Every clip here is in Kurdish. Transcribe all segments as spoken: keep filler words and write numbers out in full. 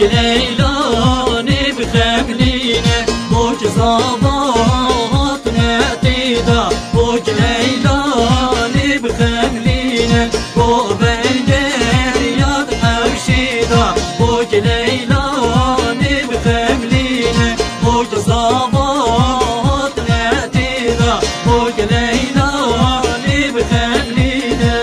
Leyla nê bixemlîne, bo ki zava hatine têda. Bo ki Leyla nê bixemlîne, bo vengeriya di hewşê da. Bo ki Leyla nê bixemlîne, bo ki zava hatine têda. Bo ki Leyla nê bixemlîne.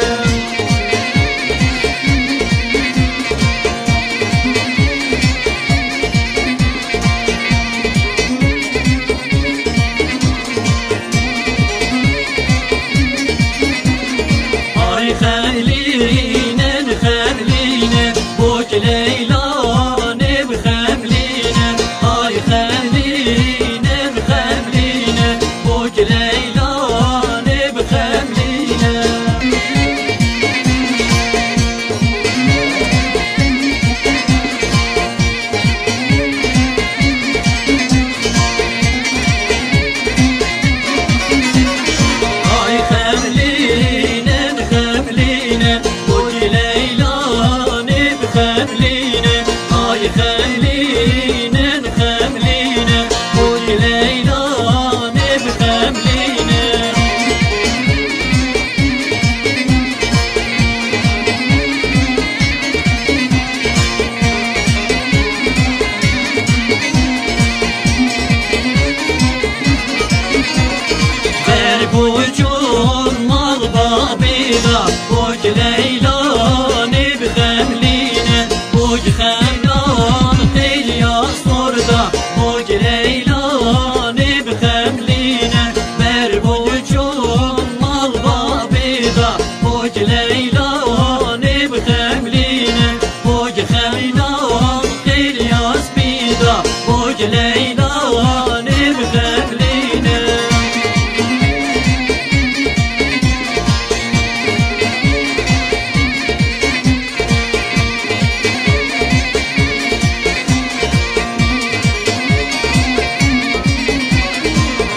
Ay xemlîne, xemlîne, bo ki Leyla nê bixemlîne. Ay xemlîne, xemlîne, bo ki Leyla nê bixemlîne. Ay xemlîne, xemlîne, bo ki Leyla nê bixemlîne. Ay xemlîne, xemlîne, bo ki Leyla nê bixemlîne. Ber bo çûn mal babê da, bo ki Leyla nê bixemlîne. Bo ki xemlan xêliya sor da, bo ki Leyla nê bixemlîne. Ber bo çûn mal babê da, bo ki Leyla nê bixemlîne. Bo ki xemla xêliya spî da, bo ki Leyla nê bixemlîne.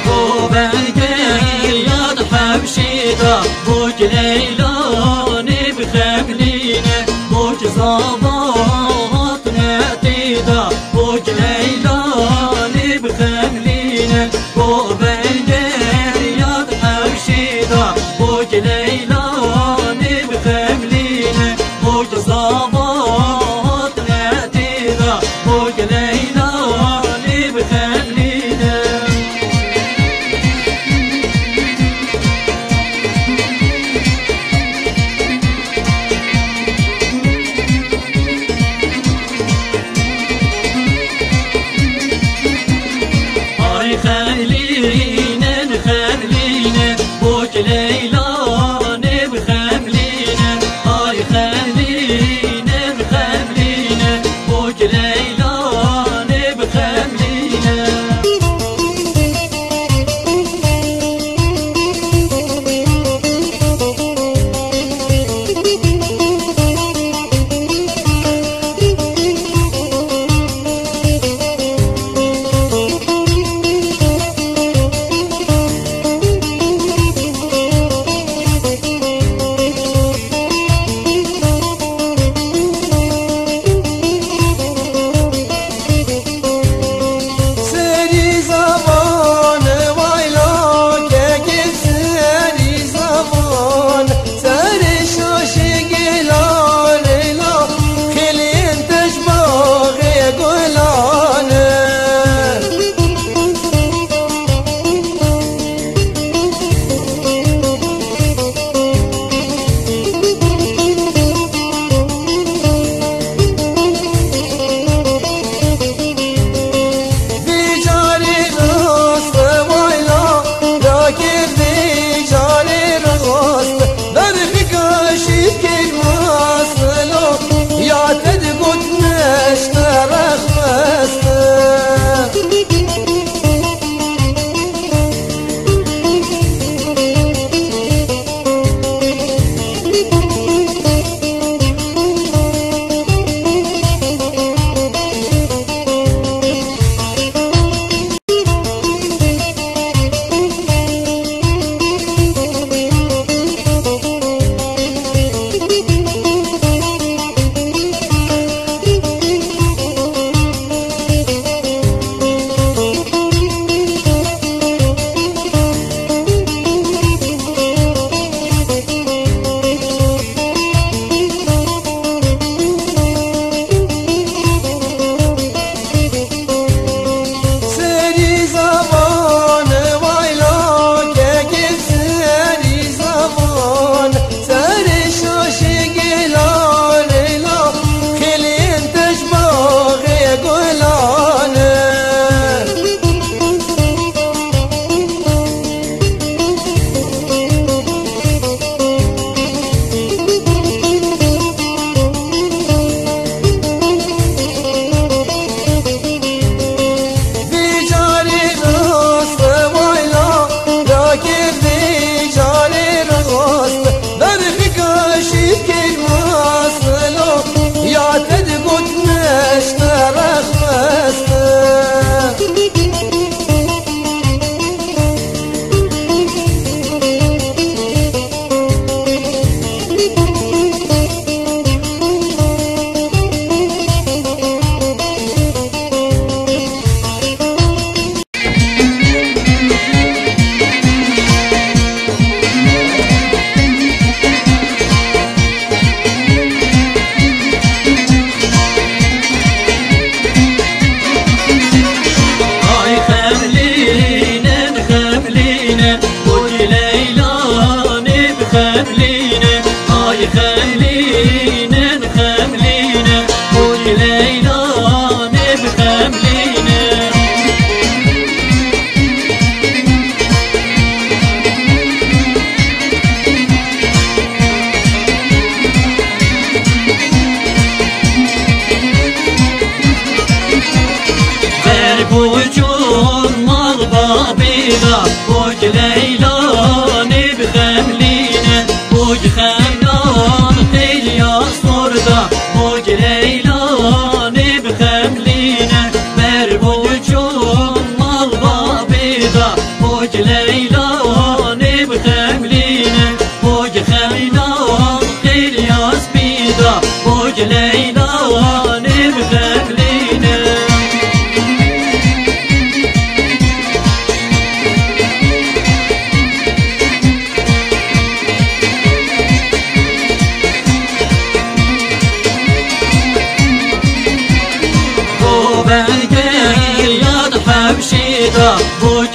Bo vengeriya di hewşê da, bo ki Leyla nê bixemlîne. Bo ki zava hatine têda, bo ki Leyla nê bixemlîne. Bo vengeriya di hewşê da, bo ki Leyla nê bixemlîne. Bo ki zava hatine têda, bo ki Leyla nê bixemlîne.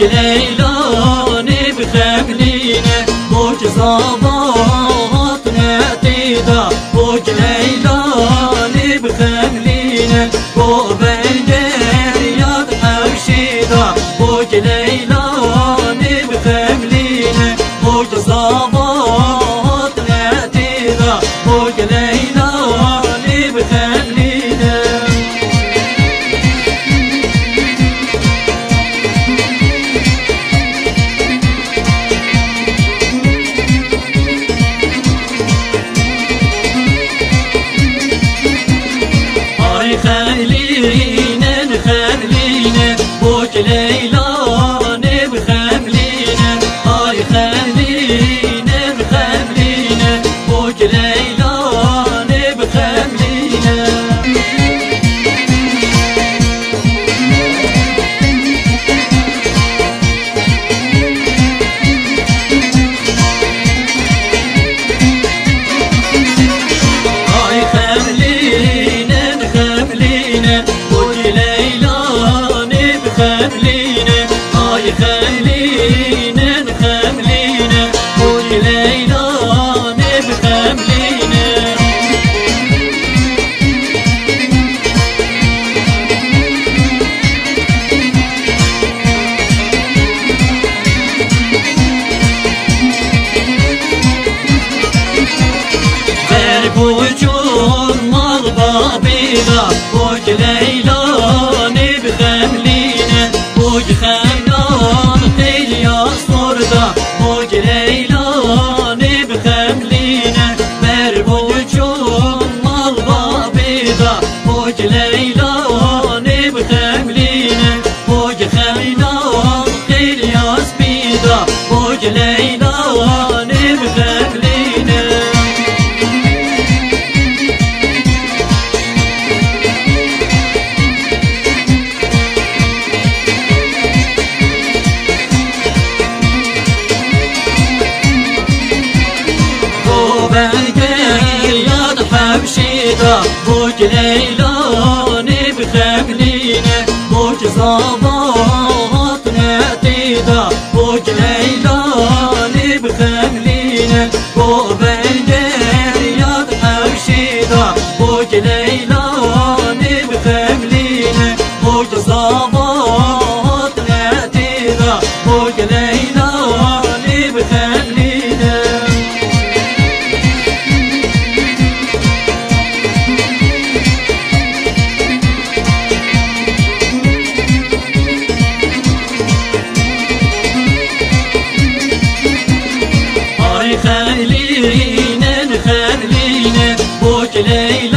Leyla nê bixemlîne, bok zava hatine têda. Bok Leyla nê bixemlîne, bo vengeriya di hewşê da. Bok Leyla nê bixemlîne, bok zava hatine têda. Bok Leyla nê bixemlîne. Ay xemlîne, xemlîne, bok Leyla nê bixemlîne. Ay xemlîne, xemlîne, bok Leyla nê bixemlîne. Ay xemlîne, xemlîne, bok Leyla nê bixemlîne. Ay xemlîne, xemlîne, bok Leyla nê bixemlîne. Ber boçûn mal babê da, bok Leyla nê bixemlîne, bok xemlan xêliya sor da, bok Leyla nê bixemlîne. Ber boçûn mal babê da, bok Leyla nê bixemlîne, bok xemla xêliya spî da, bok Leyla nê bixemlîne. Bo vengeriya di hewşê da, bok Leyla nê bixemlîne, bok zava hatine têda. Bok Leyla nê bixemlîne, bo vengeriya di hewşê da, bok Leyla nê bixemlîne. Bok zava hatine têda, bok Leyla nê bixemlîne. Ay xemlîne, xemlîne, bok Leyla